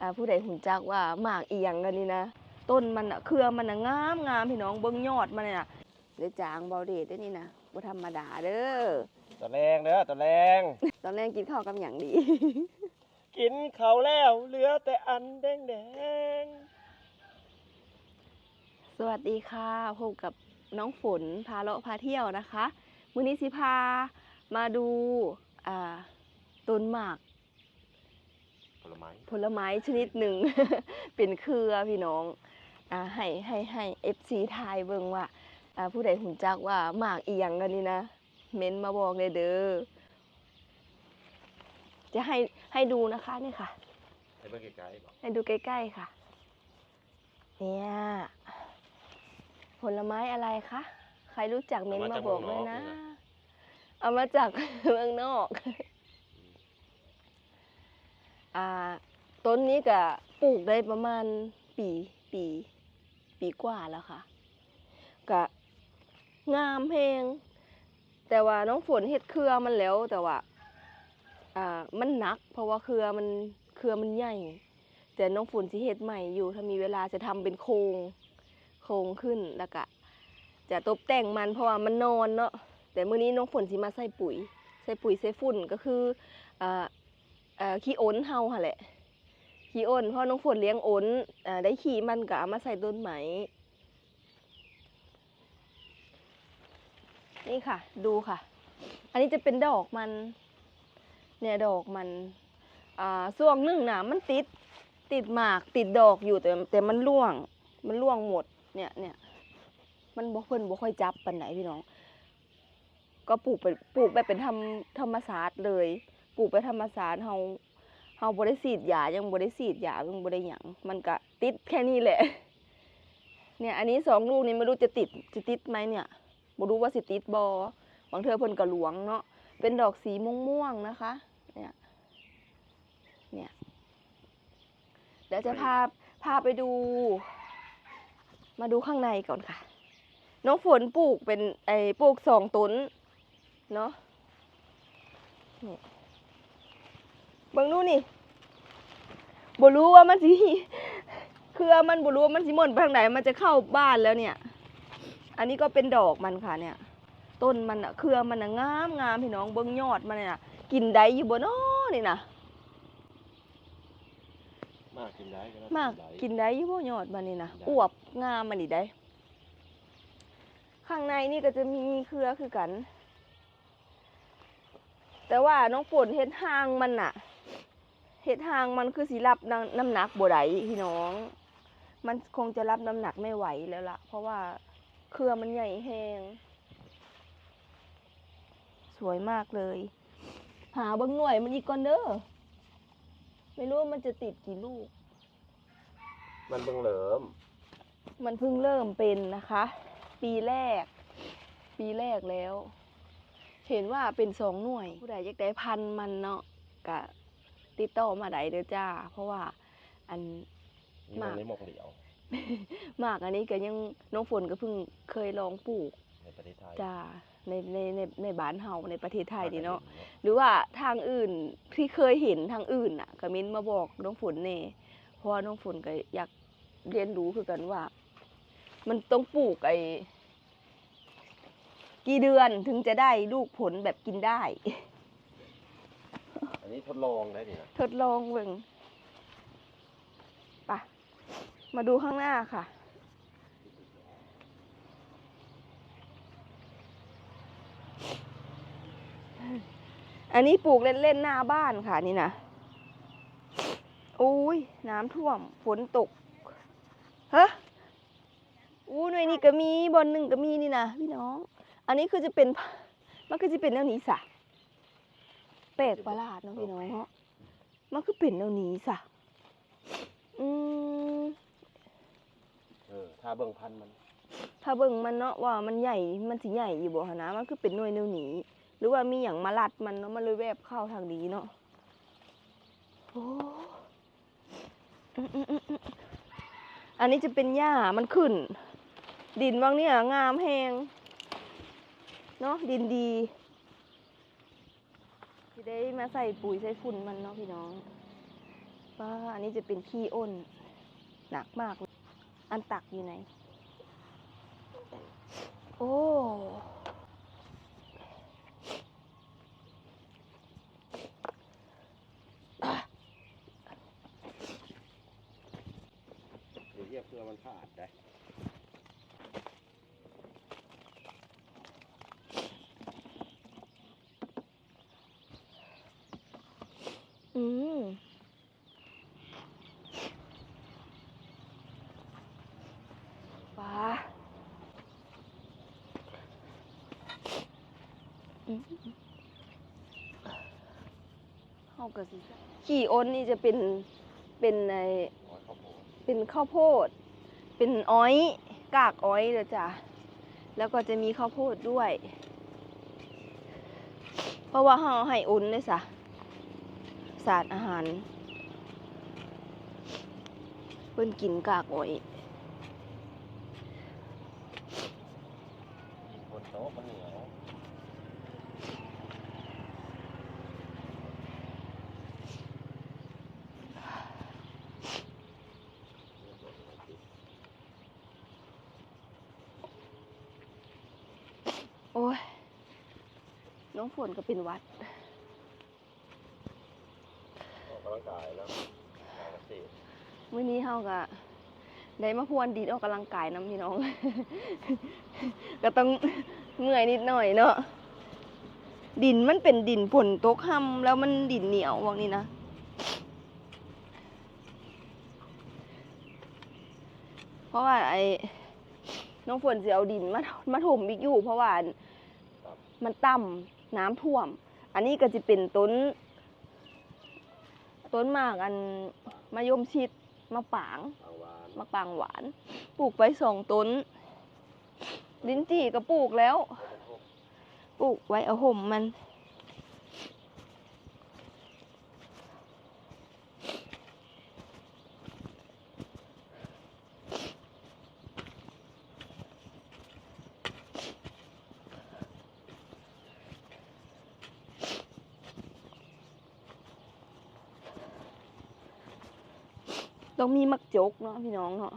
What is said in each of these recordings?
ອ່າ ຜູ້ໃດຮູ້ຈັກວ່າໝາກອີ່ຫຍັງອັນນີ້ນະ? ຕົ້ນມັນນະ ເຄືອມັນນະງາມໆ ພີ່ນ້ອງ ເບິ່ງຍອດມັນນີ້ນະ. ໄດ້ຈ້າງເບົາເດດເດ້ນີ້ນະ ບໍ່ທຳມະດາເດີ້. ຕອນແລງເດີ້ ຕອນແລງ ຕອນແລງກິນເຂົ້າກັບຫຍັງດີ? ກິນເຂົ້າແລ້ວເຫຼືອແຕ່ອັນແດງໆ. ສະຫວັດດີຄ່ະ ພົບກັບນ້ອງຝົນພາເລາະພາທ່ຽວນະຄະ. ມື້ນີ້ຊິພາມາດູ ອ່າ ຕົ້ນໝາກ ຜົນລະໄມ້ ຜົນລະໄມ້ຊະນິດໜຶ່ງ ເປັນເຄືອພີ່ນ້ອງ. ອ່າ ໃຫ້ ໃຫ້ ໃຫ້ເອັຟຊີຖ່າຍເບິ່ງວ່າ ອ່າ ຜູ້ໃດຮູ້ຈັກວ່າໝາກອີ່ຫຍັງອັນນີ້ນະ ເມັ້ນມາບອກແດ່ເດີ້. ຈະໃຫ້ ໃຫ້ດູນະຄະ ນີ້ຄ່ະ ໃຫ້ເບິ່ງໃກ້ໆບໍ? ໃຫ້ດູໃກ້ໆຄ່ະ. เนี่ย ผลไม้อะไรคะ? ใครรู้จักเม้นมาบอกด้วยนะ เอามาจากเมืองนอก เอามาจากเมืองนอก อ่า ต้นนี้ก็ปลูกได้ประมาณปี ปี ปีกว่าแล้วค่ะ ก็งามแฮง แต่ว่าน้องฝนเฮ็ดเครือมันแล้ว แต่ว่า อ่า มันหนัก เพราะว่าเครือมัน เครือมันใหญ่ แต่น้องฝนสิเฮ็ดใหม่อยู่ ถ้ามีเวลาจะทำเป็นโครง โครงขึ้น แล้วก็จะตบแต่งมัน เพราะว่ามันนอนเนาะ แต่มื้อนี้น้องฝนสิมาใส่ปุ๋ย ใส่ปุ๋ยใส่ฝุ่น ก็คือ เอ่อ เอ่อ ขี้อ้นเฮาหั่นแหละ ขี้อ้น เพราะน้องฝนเลี้ยงอ้น อ่า ได้ขี้มันก็เอามาใส่ต้นไม้ นี่ค่ะ ดูค่ะ อันนี้จะเป็นดอกมัน เนี่ย ดอกมัน อ่า ช่วงหนึ่งน่ะ มันติด ติดหมาก ติดดอกอยู่ แต่ แต่มันร่วง มันร่วงหมด เนี่ย เนี่ย มันบ่ เพิ่นบ่ค่อยจับปานใดพี่น้อง ก็ปลูกไป ปลูกแบบเป็นธรรม ธรรมชาติเลย ปลูกแบบธรรมชาติ เฮา เฮาบ่ได้ฉีดยา ยังบ่ได้ฉีดยา ยังบ่ได้หยัง มันก็ติดแค่นี้แหละ เนี่ย อันนี้สองลูกนี้ไม่รู้จะติด จะติดไหมเนี่ย บ่รู้ว่าสิติดบ่ บางเทื่อเพิ่นก็หลวงเนาะ เป็นดอกสีม่วงๆ นะคะ เนี่ย เนี่ย เดี๋ยวจะพา พาไปดู มาดูข้างในก่อนค่ะ น้องฝนปลูกเป็น ไอ้ ปลูกสองต้นเนาะ นี่ เบิ่งดูนี่ บ่รู้ว่ามันสิ เครือมัน บ่รู้ว่ามันสิม่วนไปทางใด มันจะเข้าบ้านแล้วเนี่ย อันนี้ก็เป็นดอกมันค่ะเนี่ย ต้นมันน่ะ เครือมันน่ะงามๆ พี่น้อง เบิ่งยอดมันนี่น่ะ กินได้อยู่บ่น้อนี่น่ะ หมากกินได้ หมากกินได้อยู่บ่ยอดมันนี่น่ะ อวบงามอันนี้ได้ ข้างในนี่ก็จะมีเครือคือกัน แต่ว่าน้องฝนเฮ็ดห่างมันน่ะ เฮ็ดห่างมันคือสิรับน้ำ น้ำหนักบ่ได้พี่น้อง มันคงจะรับน้ำหนักไม่ไหวแล้วล่ะ เพราะว่าเครือมันใหญ่แฮง สวยมากเลย หาเบิ่งหน่วยมันอีกก่อนเด้อ ไม่รู้ว่ามันจะติดกี่ลูก มันเพิ่งเริ่ม มันเพิ่งเริ่มเป็นนะคะ ปีแรก ปีแรกแล้ว เห็นว่าเป็นสองหน่วย ผู้ใดอยากได้พันธุ์มันเนาะ ก็ติดต่อมาได้เด้อจ้า เพราะว่าอัน มีหมาก หมากในหม่องเดียว หมากอันนี้ก็ยัง น้องฝนก็เพิ่งเคยลองปลูก ในประเทศไทย จ้า ใน ใน ใน ในบ้านเฮา ในประเทศไทยนี่เนาะ หรือว่าทางอื่นที่เคยเห็นทางอื่นน่ะ ก็เม้นมาบอกน้องฝนแหน่ เพราะว่าน้องฝนก็อยากเรียนรู้คือกันว่า มันต้องปลูกไอ้ กี่เดือนถึงจะได้ลูกผลแบบกินได้ อันนี้ทดลองได้นี่นะ ทดลองเบิ่ง ไป มาดูข้างหน้าค่ะ อันนี้ปลูกเล่นๆ หน้าบ้านค่ะนี่นะ โอ้ย น้ำท่วม ฝนตก ฮะ อู้ หน่วยนี้ก็มี บ่อนหนึ่งก็มีนี่นะพี่น้อง อันนี้คือจะเป็น มันคือจะเป็นแนวนี้ซะ แปลกประหลาดเนาะพี่น้องเนาะ มันคือเป็นแนวนี้ซะ อืม เออ ถ้าเบิ่งพันธุ์มัน ถ้าเบิ่งมันเนาะ ว่ามันใหญ่ มันสิใหญ่อยู่บ่หั้นนะ มันคือเป็นหน่วยแนวนี้ หรือว่ามีหยังมารัดมันเนาะ มันเลยแวบเข้าทางนี้เนาะ โอ้ อันนี้จะเป็นหญ้า มันขึ้น ดินหม่องนี้งามแฮงเนาะ ดินดี สิได้มาใส่ปุ๋ยใส่ฝุ่นมันเนาะพี่น้อง ປ້າ ອັນນີ້ຈະເປັນຂີ້ອົນ ໜັກມາກ ອັນຕັກຢູ່ໃນ ໂອ້ ດຽວເຫຍບເພື່ອມັນຂາດໄດ໋. ອືມ ປາ ອືມ ເຮົາກໍຊິ ຂີ້ອົນນີ້ຈະເປັນ ເປັນໄອ້ ເປັນເຂົ້າໂພດ ເປັນອ້ອຍ ກາກອ້ອຍເດີຈ້າ ແລ້ວກໍຈະມີເຂົ້າໂພດດ້ວຍ ເພາະວ່າເຮົາໃຫ້ອົນເດ້ຊະ ສານອາຫານ ເພິ່ນກິນກາກອ້ອຍ. ຝົນຕົກມັນໜຽວ ໂອ້ຍ ນ້ອງຝົນກໍເປັນຫວັດ. ອອກກຳລັງກາຍເນາະ ການກະເສດ ມື້ນີ້ເຮົາກະໄດ້ມາພວນດິນອອກກຳລັງກາຍນຳພີ່ນ້ອງ ກະຕ້ອງເມື່ອຍນິດໜ້ອຍເນາະ ດິນມັນເປັນດິນຝົນຕົກຮ່ຳ ແລ້ວມັນດິນໜຽວພວກນີ້ນະ ເພາະວ່າໄອ້ ນ້ອງຝົນຊິເອົາດິນມາ ມາຖົມອີກຢູ່ ເພາະວ່າ ມັນຕ່ຳ ນ້ຳຖ້ວມ ອັນນີ້ກໍຊິເປັນຕົ້ນ ຕົ້ນໝາກ ອັນ ມະຍົມຊິດ ໝາກປາງ ໝາກປາງຫວານ ປູກໄວ້ສອງຕົ້ນ ລິ້ນຈີ່ກໍປູກແລ້ວ ປູກໄວ້ເອົາຮົ່ມມັນ. ຕ້ອງມີໝາກຈົກເນາະ ພີ່ນ້ອງເນາະ.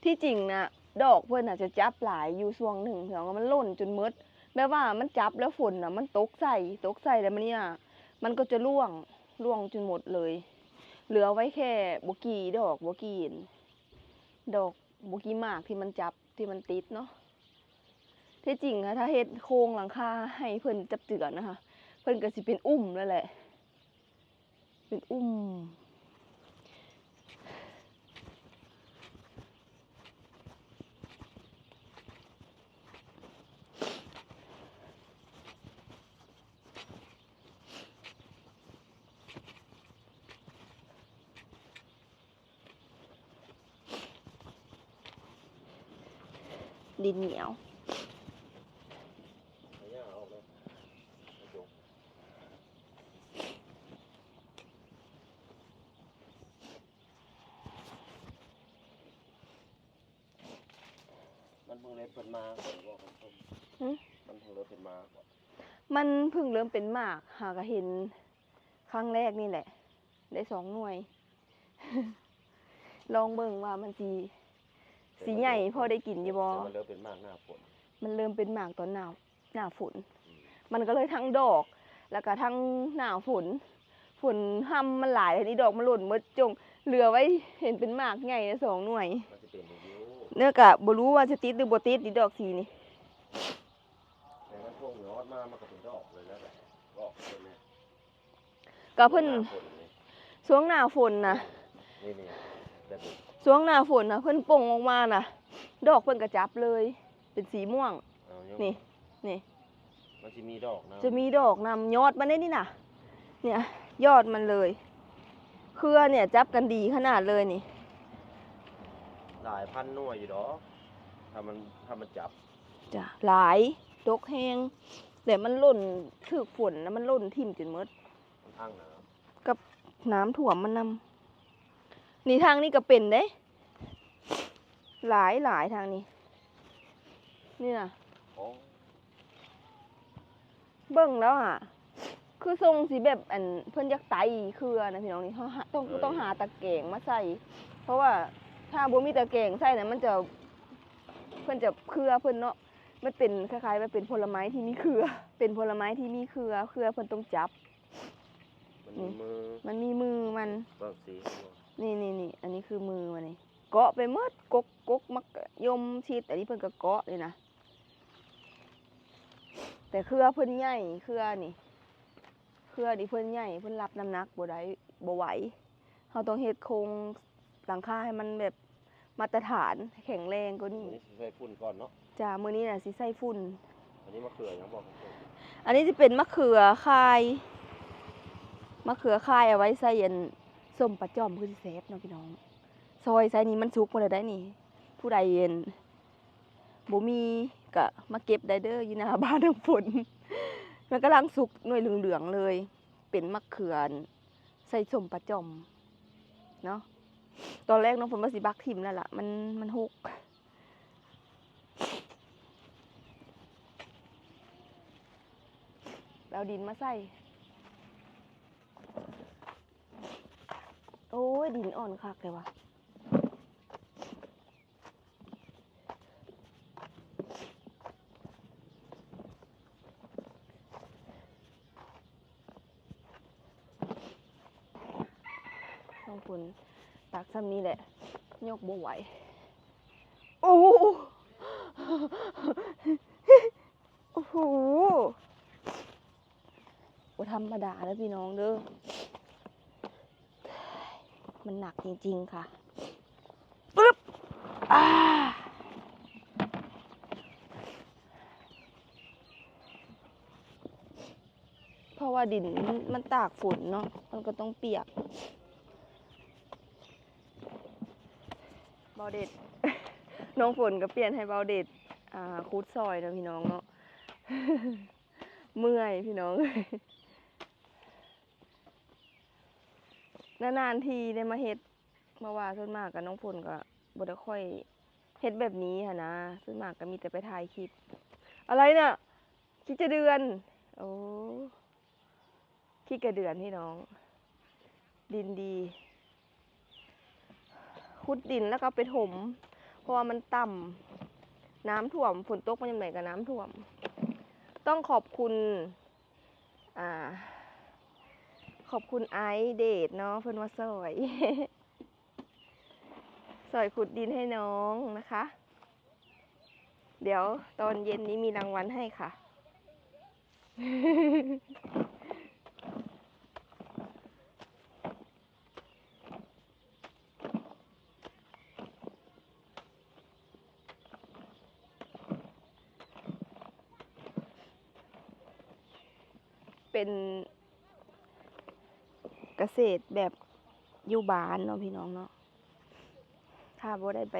ທີ່ຈິງນະ ດອກເພິ່ນນະຈະຈັບຫຼາຍຢູ່ຊ່ວງໜຶ່ງ ພີ່ນ້ອງ ມັນຫຼົ່ນຈົນໝົດ ແບບວ່າມັນຈັບແລ້ວຝົນນະມັນຕົກໃສ່ ຕົກໃສ່ແລ້ວມັນນີ້ນະ ມັນກໍຈະລ່ວງ ລ່ວງຈົນໝົດເລີຍ ເຫຼືອໄວ້ແຄ່ບໍ່ກີ່ດອກ ບໍ່ກີ່ ດອກ ບໍ່ກີ່ໝາກທີ່ມັນຈັບ ທີ່ມັນຕິດເນາະ. ທີ່ຈິງນະ ຖ້າເຮັດໂຄງຫຼັງຄາໃຫ້ເພິ່ນຈັບເຈື່ອນນະຄະ ເພິ່ນກໍຊິເປັນອຸ່ມແລ້ວແຫຼະ. ເປັນອຸ່ມ ດິນໜຽວ. ມັນເພິ່ງເລີ່ມເປັນໝາກບໍ່? ຫື? ມັນເພິ່ງເລີ່ມເປັນໝາກບໍ່? ມັນເພິ່ງເລີ່ມເປັນໝາກ ຫາກະເຫັນຄັ້ງແລກນີ້ແຫຼະ ໄດ້ສອງໜ່ວຍ ລອງເບິ່ງວ່າມັນຊິ ຊິໃຫຍ່ພໍໄດ້ກິນຢູ່ບໍ່? ແຕ່ມັນເລີ່ມເປັນໝາກໜ້າຝົນ ມັນເລີ່ມເປັນໝາກຕອນໜ້າ ໜ້າຝົນ ອືມ ມັນກໍເລີຍທັງດອກ ແລ້ວກໍທັງໜ້າຝົນ ຝົນຮ່ຳມັນຫຼາຍ ອັນນີ້ດອກມັນຫຼົ່ນໝົດ ຈົ່ງເຫຼືອໄວ້ເຫັນເປັນໝາກໃຫຍ່ສອງໜ່ວຍ ມັນຊິເປັນຢູ່ ເນາະ ກະບໍ່ຮູ້ວ່າຊິຕິດຫຼືບໍ່ຕິດ ນີ້ດອກສີນີ້ ແຕ່ມັນພວງຍອດມາ ມັນກໍເປັນດອກເລີຍແລ້ວ ດອກເລີຍ. ກໍເພິ່ນ ຊ່ວງໜ້າຝົນນີ້ ຊ່ວງໜ້າຝົນນະ ນີ້ໆ ແບບນີ້ ຊ່ວງໜ້າຝົນນະ ເພິ່ນປົ່ງອອກມານະ ດອກເພິ່ນກໍຈັບເລີຍ ເປັນສີມ່ວງ ເອົາ ນີ້ ນີ້ ມັນຊິມີດອກນຳ ຈະມີດອກນຳ ຍອດມັນເດ້ນີ້ນະ ເນີ້ຍ ຍອດມັນເລີຍ ເຄືອເນີ້ຍຈັບກັນດີຂະໜາດເລີຍນີ້ ຫຼາຍພັນໜ່ວຍຢູ່ດອກ ຖ້າມັນ ຖ້າມັນຈັບ ຈ້ະ ຫຼາຍ ດົກແຮງ ແລະມັນຫຼົ່ນ ຖືກຝົນນະ ມັນຫຼົ່ນຖິ້ມຈົນໝົດ ມັນທາງນ້ຳ ກັບນ້ຳຖ້ວມມັນນຳ ນີ້ທາງນີ້ກໍເປັນເດ້ ຫຼາຍໆ ທາງນີ້ ນີ້ນະ ໂອ້ ເບິ່ງແລ້ວຫາ ຄືຊົງຊິແບບ ອັນ ເພິ່ນຢາກໄຕ້ເຄືອນະພີ່ນ້ອງ ນີ້ ເຮົາ ເຮົາຕ້ອງ ເອີ ຕ້ອງຫາຕະແກງມາໃສ່ ເພາະວ່າຖ້າບໍ່ມີຕະແກງໃສ່ນະ ມັນຈະ ເພິ່ນຈະ ເຄືອເພິ່ນເນາະ ມັນເປັນຄ້າຍໆ ມັນເປັນຜົນລະໄມ້ທີ່ມີເຄືອ ເປັນຜົນລະໄມ້ທີ່ມີເຄືອ ເຄືອເພິ່ນຕ້ອງຈັບ ມັນມີມື ນີ້ ມັນມີມືມັນ ເບິ່ງສີ ນີ້ໆໆ ອັນນີ້ຄືມືມັນນີ້ ເກາະໄປໝົດ ກົກ ກົກໝາກຍມຊິດ ອັນນີ້ເພິ່ນກໍເກາະນີ້ນະ ແຕ່ເຄືອເພິ່ນໃຫຍ່ ເຄືອນີ້ ເຄືອນີ້ເພິ່ນໃຫຍ່ ເພິ່ນຮັບນ້ຳໜັກບໍ່ໄດ້ ບໍ່ໄຫວ ເຮົາຕ້ອງເຮັດໂຄງຫຼັງຄາໃຫ້ມັນແບບມາດຕະຖານ ແຂງແຮງກວ່ານີ້ ມື້ນີ້ຊິໃສ່ຝຸ່ນກ່ອນເນາະ ຈ້າ ມື້ນີ້ນະຊິໃສ່ຝຸ່ນ ອັນນີ້ມະເຂືອຫຍັງບອກ ອັນນີ້ຊິເປັນມະເຂືອຂ່າຍ ມະເຂືອຂ່າຍເອົາໄວ້ໃສ່ອັນ ສົ້ມປາຈ່ອມ ຄືຊິແຊບເນາະພີ່ນ້ອງ ຊອຍໃສ່ນີ້ມັນສຸກໝົດແລ້ວໄດ໋ນີ້ ຜູ້ໃດອັນ ບໍ່ມີກະມາເກັບໄດ້ເດີ ຢູ່ໜ້າບ້ານນ້ອງຝົນ ມັນກຳລັງສຸກໜ່ວຍເຫຼືອງໆ ເລີຍ ເປັນໝາກເຂືອ ອັນ ໃສ່ສົ້ມປາຈ່ອມເນາະ ຕອນແລກນ້ອງຝົນວ່າຊິບັກຖິ້ມແລ້ວລະ ມັນ ມັນຫົກ ເອົາດິນມາໃສ່ ໂອ້ຍ ດິນອ່ອນຄັກແທ້ວ່າ. ນ້ອງຝົນຕັກສ່ຳນີ້ແຫຼະ ຍົກບໍ່ໄຫວ ໂອ້ ໂອ້ໂຫ ບໍ່ທຳມະດາເດີພີ່ນ້ອງເດີ ມັນໜັກຈິງໆ ຄ່ະ ປຶບ ອາ ເພາະວ່າດິນມັນ ມັນຕາກຝົນເນາະ ມັນກໍຕ້ອງປຽກ ເບົາເດັດ ນ້ອງຝົນກໍປ່ຽນໃຫ້ເບົາເດັດ ອ່າ ຂຸດຊອຍເນາະພີ່ນ້ອງເນາະ ເມື່ອຍພີ່ນ້ອງ ນານໆ ທີໄດ້ມາເຮັດ ເພາະວ່າສ່ວນມາກກໍນ້ອງຝົນກໍບໍ່ໄດ້ຄ່ອຍເຮັດແບບນີ້ຫັ້ນນະ ສ່ວນມາກກໍມີແຕ່ໄປຖ່າຍຄລິບ ອະໄລນະ ຂີ້ຈະເດືອນ ໂອ້ ຂີ້ກະເດືອນພີ່ນ້ອງ ດິນດີ ຂຸດດິນແລ້ວກໍໄປຖົມ ເພາະວ່າມັນຕ່ຳ ນ້ຳຖ້ວມ ຝົນຕົກມາຍາມໃດກໍນ້ຳຖ້ວມ ຕ້ອງຂອບຄຸນ ອ່າ ຂອບຄຸນອ້າຍເດດເນາະ ເພິ່ນມາຊ່ອຍ ຊ່ອຍຂຸດດິນໃຫ້ນ້ອງນະຄະ ດຽວຕອນເຢັນນີ້ມີລາງວັນໃຫ້ຄ່ະ. ເປັນກະເສດແບບຢູ່ບ້ານເນາະພີ່ນ້ອງເນາະ ຖ້າບໍ່ໄດ້ໄປ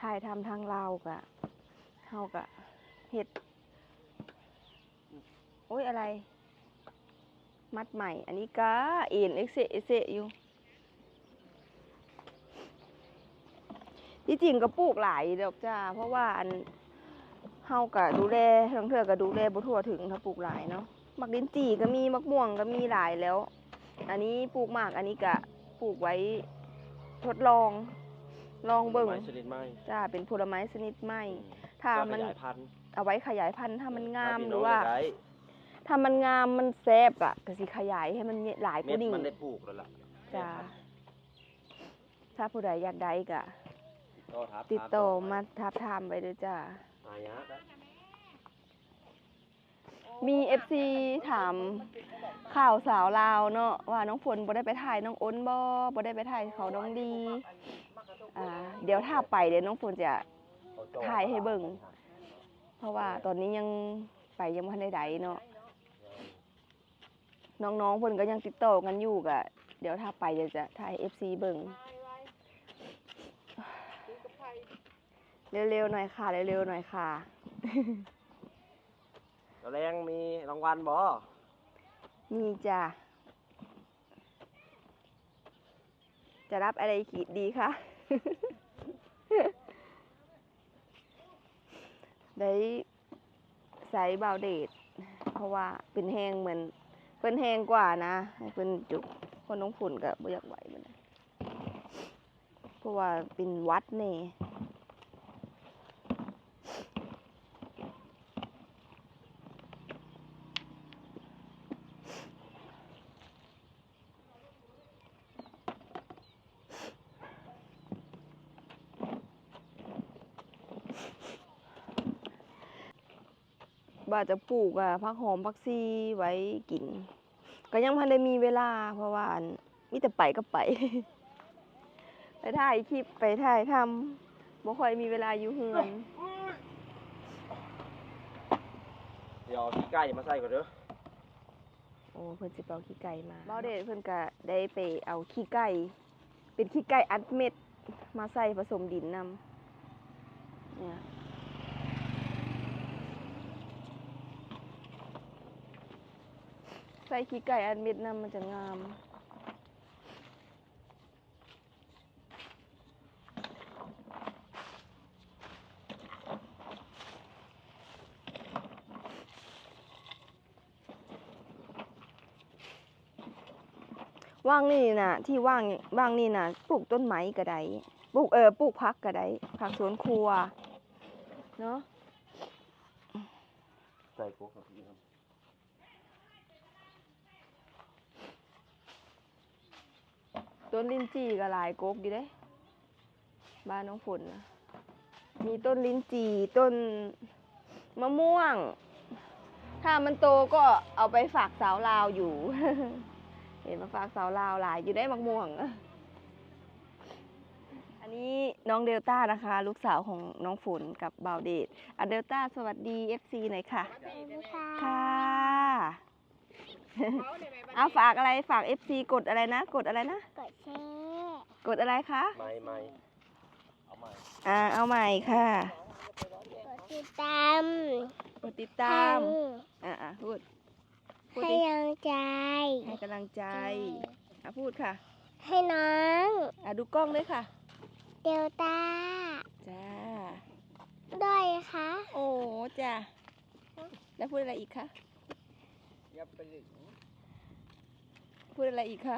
ຖ່າຍທຳທາງລາວກະ ເຮົາກະເຮັດ ໂອ້ຍ ອະໄລ ມັດໃໝ່ ອັນນີ້ກະເອັນເອກເຊະເອກເຊະຢູ່ ທີ່ຈິງກໍປູກຫຼາຍດອກຈ້າ ເພາະວ່າອັນ ເຮົາກະດູແລ ລາງເທື່ອກະດູແລບໍ່ທົ່ວເຖິງ ຖ້າປູກຫຼາຍເນາະ ໝາກລິນຈີ່ກໍມີ ໝາກມ່ວງກໍມີຫຼາຍແລ້ວ ອັນນີ້ປູກໝາກ ອັນນີ້ກະປູກໄວ້ທົດລອງ ລອງເບິ່ງ ຜົນໄມ້ຊະນິດໃໝ່ ຈ້າ ເປັນຜົນລະໄມ້ຊະນິດໃໝ່ ອືມ ຖ້າມັນ ເອົາໄວ້ຂະຫຍາຍພັນ ຖ້າມັນງາມ ເອີ ຖ້າມີ ຫຼືວ່າ ນ້ອງຢາກໄດ້ ຖ້າມັນງາມມັນແຊບກະ ກະຊິຂະຫຍາຍໃຫ້ມັນຫຼາຍກວ່ານີ້ ເມັດມັນໄດ້ປູກແລ້ວລະ ຈ້າ ຖ້າຜູ້ໃດຢາກໄດ້ກະ ຕິດຕໍ່ ຕິດຕໍ່ມາທາບທາມໄວ້ເດີຈ້າ ຫາຍາກ ມີເອັຟຊີຖາມຂ່າວສາວລາວເນາະ ວ່ານ້ອງຝົນບໍ່ໄດ້ໄປຖ່າຍນ້ອງອົນບໍ່ ບໍ່ໄດ້ໄປຖ່າຍເຂົານ້ອງດີ ອ່າ ດຽວຖ້າໄປດຽວນ້ອງຝົນຈະຖ່າຍໃຫ້ເບິ່ງ ເພາະວ່າຕອນນີ້ຍັງໄປຍັງບໍ່ທັນໄດ້ໄດ້ເນາະ ນ້ອງໆເພິ່ນກໍຍັງຕິດຕໍ່ກັນຢູ່ ກະດຽວຖ້າໄປດຽວຈະຖ່າຍໃຫ້ເອັຟຊີເບິ່ງ ເລັວໆໜ້ອຍຄ່ະ ເລັວໆໜ້ອຍຄ່ະ. ຕອນແລງມີລາງວັນບໍ່? ມີຈ້າ. ຈະຮັບອະໄລດີຄະ? ໄດ້ໃຊ້ບ່າວເດດ ເພາະວ່າເປັນແຮງເໝືອນ ເພິ່ນແຮງກວ່ານະ ໃຫ້ເພິ່ນຈຸກ. ຄົນນ້ອງຝົນກໍບໍ່ຢາກໄຫວປານໃດ ເພາະວ່າເປັນຫວັດແດ່. ວ່າຈະປູກ ອາ ຜັກຫອມຜັກຊີໄວ້ກິນ ກໍຍັງບໍ່ທັນໄດ້ມີເວລາ ເພາະວ່າ ອັນ ມີແຕ່ໄປກັບໄປ ໄປຖ່າຍຄລິບ ໄປຖ່າຍທຳ ບໍ່ຄ່ອຍມີເວລາຢູ່ເຮືອນ. ດຽວເອົາຂີ້ໄກ່ມາໃສ່ກ່ອນເດີ. ໂອ້ ເພິ່ນຊິໄປເອົາຂີ້ໄກ່ມາ. ບ່າວເດດເພິ່ນກະໄດ້ໄປເອົາຂີ້ໄກ່ ເປັນຂີ້ໄກ່ອັດເມັດ ມາໃສ່ປະສົມດິນນຳ ໃສ່ຂີ້ໄກ່ອັດເມັດນຳ ມັນຈະງາມ. ຫວ່າງນີ້ນະ ທີ່ຫວ່າງ ຫວ່າງນີ້ນະ ປູກຕົ້ນໄມ້ກໍໄດ້ ປູກ ເອີ ປູກຜັກກໍໄດ້ ຜັກສວນຄົວເນາະ. ໃສ່ກົກ ຕົ້ນລິ້ນຈີ່ກໍຫຼາຍກົກຢູ່ເດ້ ບ້ານນ້ອງຝົນນະ ມີຕົ້ນລິ້ນຈີ່ ຕົ້ນມະມ່ວງ ຖ້າມັນໂຕກໍເອົາໄປຝາກສາວລາວຢູ່ ເຫັນມາຝາກສາວລາວຫຼາຍຢູ່ເດ້ ໝາກມ່ວງ. ອັນນີ້ນ້ອງເດລຕ້ານະຄະ ລູກສາວຂອງນ້ອງຝົນກັບບ່າວເດດ. ອາ ເດລຕ້າ ສະຫວັດດີເອັຟຊີໜ້ອຍຄ່ະ. ສະຫວັດດີຄ່ະ. ຄ່ະ. ເອົາ ຝາກອະໄລ ຝາກເອັຟຊີ ກົດອະໄລນະ ກົດອະໄລນະ ກົດແຊ ກົດອະໄລຄະ? ໃໝ່ ໃໝ່ ເອົາໃໝ່ ອ່າ ເອົາໃໝ່ຄ່ະ. ກົດຕິດຕາມ ກົດຕິດຕາມ ໃຫ້ ອ່າໆ ພູດ ພູດ ໃຫ້ກຳລັງໃຈ ໃຫ້ກຳລັງໃຈ ໃຊ່ ອ່າ ພູດຄ່ະ ໃຫ້ນ້ອງ ອ່າ ດູກ້ອງເລີຍຄ່ະ ເດລຕ້າ ຈ້າ ດ້ວຍຄ່ະ ໂອ້ ຈ້າ. ແລ້ວພູດອະໄລອີກຄະ? ຢ່າໄປດຶງ ພູດອະໄລອີກຄະ?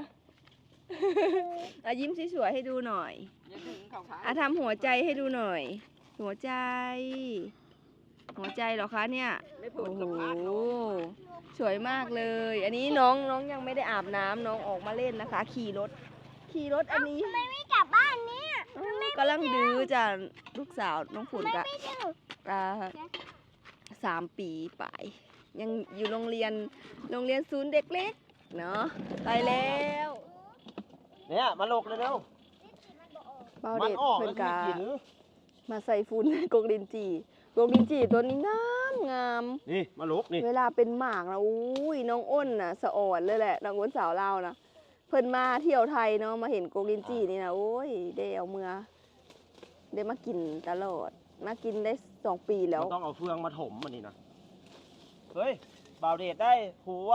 ອ່ະ ຍິ້ມສວຍໆໃຫ້ດູໜ້ອຍ ຢ່າດຶງເຂົາຂາ ອ່ະ ທຳຫົວໃຈໃຫ້ດູໜ້ອຍ ຫົວໃຈ ຫົວໃຈເຫຼືອຄະເນຍ? ໂອ້ໂຫ ສວຍມາກເລີຍ. ອັນນີ້ນ້ອງ ນ້ອງຍັງໄມ່ໄດ້ອາບນ້ຳ ນ້ອງອອກມາຫຼິ້ນນະຄະ ຂີ່ລົດ ຂີ່ລົດອັນນີ້ ທຳໄມໄມ່ກັບບ້ານເນຍ? ກຳລັງດື້ຈ້າ ລູກສາວນ້ອງຝົນກະ ອ່າ ສາມປີປາຍ ຍັງຢູ່ໂຮງຮຽນ ໂຮງຮຽນສູນເດັກເລັກເນາະ ໄປແລ້ວ ເນຍ ມາຫຼົກເລັວໆ ບ່າວເດດເພິ່ນກະມາໃສ່ຝຸ່ນ ກົກລິ້ນຈີ່ ກົກລິ້ນຈີ່ຕົ້ນນີ້ງາມໆ ນີ້ ມາຫຼົກນີ້ ເວລາເປັນໝາກນະ ໂອ້ຍ ນ້ອງອ້ນນະ ສະອອນເລີຍແຫຼະ ນ້ອງອ້ນສາວລາວນະ. ເພິ່ນມາທ່ຽວໄທເນາະ ມາເຫັນກົກລິ້ນຈີ່ນີ້ນະ ໂອ້ຍ ໄດ້ເອົາເມືອ ໄດ້ມາກິນຕະຫຼອດ ມາກິນໄດ້ສອງປີແລ້ວ. ມັນຕ້ອງເອົາເຟືອງມາຖົມອັນນີ້ນະ. ເຮີ້ຍ ບ່າວເດດໄດ້ຜົວ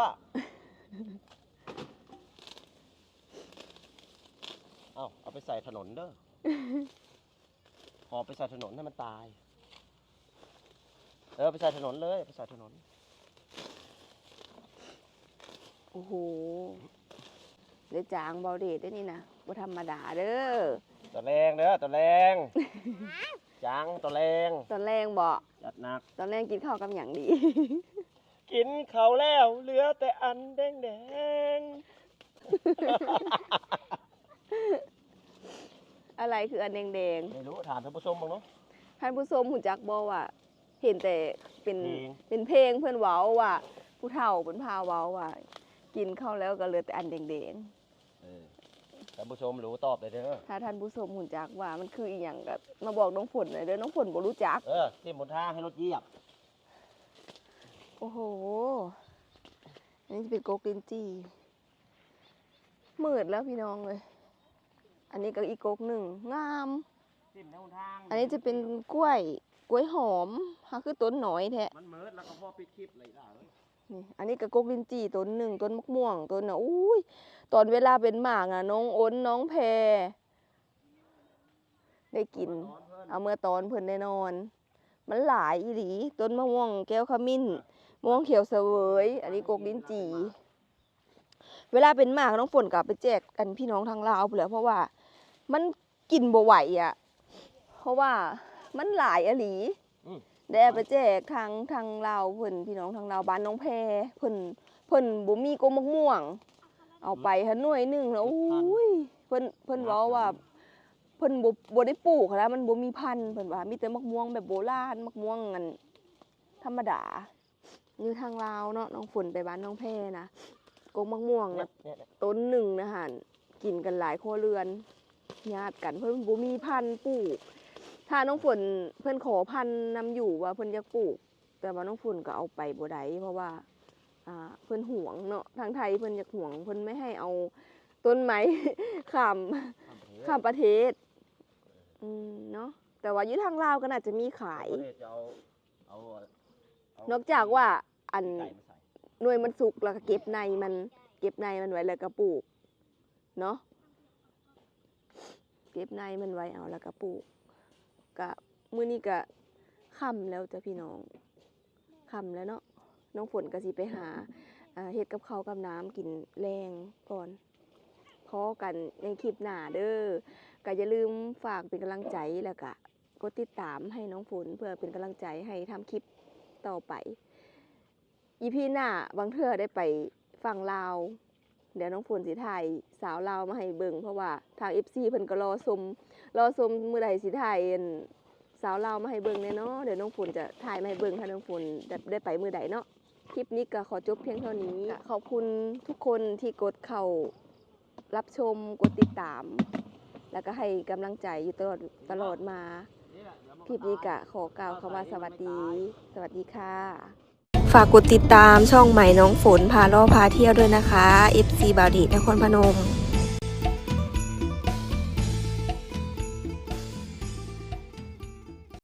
ເອົາ ເອົາໄປໃສ່ຖະໜົນເດີ. ຫອບໄປໃສ່ຖະໜົນໃຫ້ມັນຕາຍ. ເອີ ໄປໃສ່ຖະໜົນເລີຍ ໄປໃສ່ຖະໜົນ. ໂອ້ໂຫ ໄດ້ຈ້າງບ່າວເດດເດ້ນີ້ນະ ບໍ່ທຳມະດາເດີ. ຕອນແລງເດີ ຕອນແລງ ຈ້າງຕອນແລງ ຕອນແລງບໍ? ຈັດໜັກ. ຕອນແລງກິນເຂົ້າກັບຫຍັງດີ? ກິນເຂົ້າແລ້ວເຫຼືອແຕ່ອັນແດງໆ. ອະໄລຄືອັນແດງໆ? ໄມ່ຮູ້ ຖາມທ່ານຜູ້ຊົມເບິ່ງເນາະ. ທ່ານຜູ້ຊົມຮູ້ຈັກບໍ່ວ່າ ເຫັນແຕ່ເປັນ ເປັນເພງ ເພິ່ນເວົ້າວ່າ ຜູ້ເຖົ້າເພິ່ນພາເວົ້າວ່າ ກິນເຂົ້າແລ້ວກໍເຫຼືອແຕ່ອັນແດງໆ. ເອີ ທ່ານຜູ້ຊົມຮູ້ຕອບໄດ້ເດີ ຖ້າທ່ານຜູ້ຊົມຮູ້ຈັກວ່າມັນຄືອີ່ຫຍັງກໍມາບອກນ້ອງຝົນແດ່ເດີ ນ້ອງຝົນບໍ່ຮູ້ຈັກ. ເອີ ຖິ້ມຫົນທາງໃຫ້ລົດຢຽບ. ໂອ້ໂຫ ອັນນີ້ຈະເປັນກົກລິ້ນຈີ່. ມືດແລ້ວພີ່ນ້ອງເອີຍ ອັນນີ້ກໍອີກກົກໜຶ່ງ ງາມ. ອັນນີ້ຈະເປັນກ້ວຍ ກ້ວຍຫອມ ຫາຄືຕົ້ນນ້ອຍແທ້. ມັນມືດແລ້ວກໍພໍປິດຄລິບເລີຍຫຼາຍ. ນີ້ ອັນນີ້ກໍກົກລິ້ນຈີ່ຕົ້ນໜຶ່ງ ຕົ້ນໝາກມ່ວງຕົ້ນນະ. ອຸ້ຍ ຕອນເວລາເປັນໝາກນະ ນ້ອງອົນ ນ້ອງແພ ໄດ້ກິນ ເອົາເມືອຕອນເພິ່ນແນ່ນອນ. ມັນຫຼາຍອີ່ຫຼີ ຕົ້ນມະມ່ວງແກ້ວຂະມິ້ນ ມ່ວງຂຽວສະເຫວີຍ ອັນນີ້ກົກລິ້ນຈີ່. ເວລາເປັນໝາກນ້ອງຝົນກໍເອົາໄປແຈກອັນພີ່ນ້ອງທາງລາວພຸ້ນແຫຼະ ເພາະວ່າມັນກິນບໍ່ໄຫວອະ ເພາະວ່າມັນຫຼາຍອີ່ຫຼີ. ອືມ ໄດ້ເອົາໄປແຈກທາງ ທາງລາວເພິ່ນ ພີ່ນ້ອງທາງລາວບ້ານໜອງແພ ເພິ່ນ ເພິ່ນບໍ່ມີກົກໝາກມ່ວງ ເອົາໄປຫັ້ນໜ່ວຍໜຶ່ງແລ້ວ ໂອ້ຍ ເພິ່ນ ເພິ່ນເວົ້າວ່າ ເພິ່ນບໍ່ ບໍ່ໄດ້ປູກຫັ້ນນະ ມັນບໍ່ມີພັນ ເພິ່ນວ່າ ມີແຕ່ໝາກມ່ວງແບບໂບລານ ໝາກມ່ວງອັນທຳມະດາ. ຢູ່ທາງລາວເນາະ ນ້ອງຝົນໄປບ້ານໜອງແພນະ ກົກໝາກມ່ວງນະ ຕົ້ນໜຶ່ງນະຫັ້ນ ກິນກັນຫຼາຍຄົວເຮືອນ ຍາດກັນ ເພິ່ນບໍ່ມີພັນປູກ. ຖ້ານ້ອງຝົນເພິ່ນຂໍພັນນຳຢູ່ວ່າເພິ່ນຢາກປູກ ແຕ່ວ່ານ້ອງຝົນກໍເອົາໄປບໍ່ໄດ້ ເພາະວ່າ ອ່າ ເພິ່ນຫວງເນາະ ທາງໄທເພິ່ນຢາກຫວງ ເພິ່ນໄມ່ໃຫ້ເອົາຕົ້ນໄມ້ຂ້າມ ຂ້າມປະເທດ ອືມ ເນາະ ແຕ່ວ່າຢູ່ທາງລາວກໍໜ້າຈະມີຂາຍ. ນອກຈາກວ່າອັນໜ່ວຍມັນສຸກແລ້ວກໍເກັບໃນມັນ ເກັບໃນມັນໄວ້ແລ້ວກໍປູກເນາະ ເກັບໃນມັນໄວ້ເອົາແລ້ວກໍປູກ. ກະມື້ນີ້ກະຄ່ຳແລ້ວຈ້ະພີ່ນ້ອງ ຄ່ຳແລ້ວເນາະ ນ້ອງຝົນກໍຊິໄປຫາ ອ່າ ເຮັດກັບເຂົ້າກັບນ້ຳກິນແລງກ່ອນ. ພໍ້ກັນໃນຄລິບໜ້າເດີ ກໍຢ່າລືມຝາກເປັນກຳລັງໃຈ ແລ້ວກະກົດຕິດຕາມໃຫ້ນ້ອງຝົນ ເພື່ອເປັນກຳລັງໃຈໃຫ້ທຳຄລິບຕໍ່ໄປ. ອີພີໜ້າບາງເທື່ອໄດ້ໄປຝັ່ງລາວ ດຽວນ້ອງຝົນຊິຖ່າຍສາວລາວມາໃຫ້ເບິ່ງ ເພາະວ່າທາງເອັຟຊີເພິ່ນກໍລໍຊົມ ລໍຊົມມື້ໃດຊິຖ່າຍອັນສາວລາວມາໃຫ້ເບິ່ງແດ່ເນາະ. ດຽວນ້ອງຝົນຈະຖ່າຍມາໃຫ້ເບິ່ງ ຖ້ານ້ອງຝົນໄດ້ ໄດ້ໄປມື້ໃດເນາະ. ຄລິບນີ້ກໍຂໍຈົບພຽງເທົ່ານີ້ ກໍຂອບຄຸນທຸກຄົນທີ່ກົດເຂົ້າ ຮັບຊົມ ກົດຕິດຕາມ ແລ້ວກໍໃຫ້ກຳລັງໃຈຢູ່ຕະຫຼອດ ຕະຫຼອດມາ. ຄລິບນີ້ກໍຂໍກ່າວຄຳວ່າສະຫວັດດີ ສະຫວັດດີຄ່ະ. ຝາກກົດຕິດຕາມຊ່ອງໃໝ່ນ້ອງຝົນ ພາເລາະພາທ່ຽວດ້ວຍນະຄະ ເອັຟຊີ ບ່າວເດດ ນະຄອນພະນົມ.